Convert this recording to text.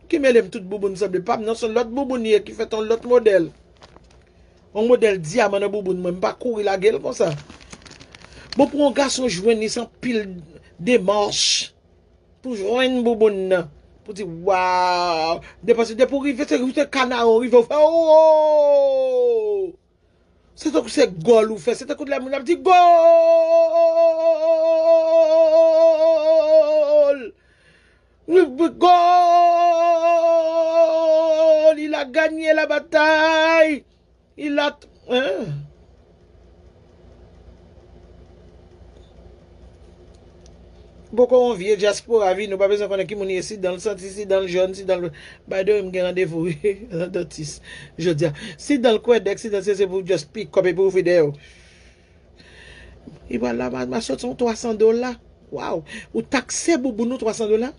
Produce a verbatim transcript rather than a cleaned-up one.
Ki mele m tout bouboun sanble pa m nan, se yon lòt bouboun ye ki fèt yon lòt modèl. Yon modèl dyaman nan bouboun mwen, m pa kouri lage l konsa. Bon, pou yon gason jwenn li, se anpil demach pou jwenn bouboun nan. Pou di, waw! Depi, depi w rive, se, se Kanaran w rive, w fè, oh! Se tankou se gòl ou fè, se tankou lè moun ap di, gòl! Wi, wi, gòl! Il a gagné la bataille! Il a, hein? Poko yon vye dyaspora vini, ou pa bezwen konnen ki moun ye, si dan l santi, si dan l jòn, si dan l, by the way, m gen randevou, wi, nan dantis, jodi a. Si dan l kwèdèk, si dan l se, se pou just pick up epi ouvri dèyè w. Li pral la, ma, ma soti yon twa san dola. Waw, ou takse bouboun ou twa san dola?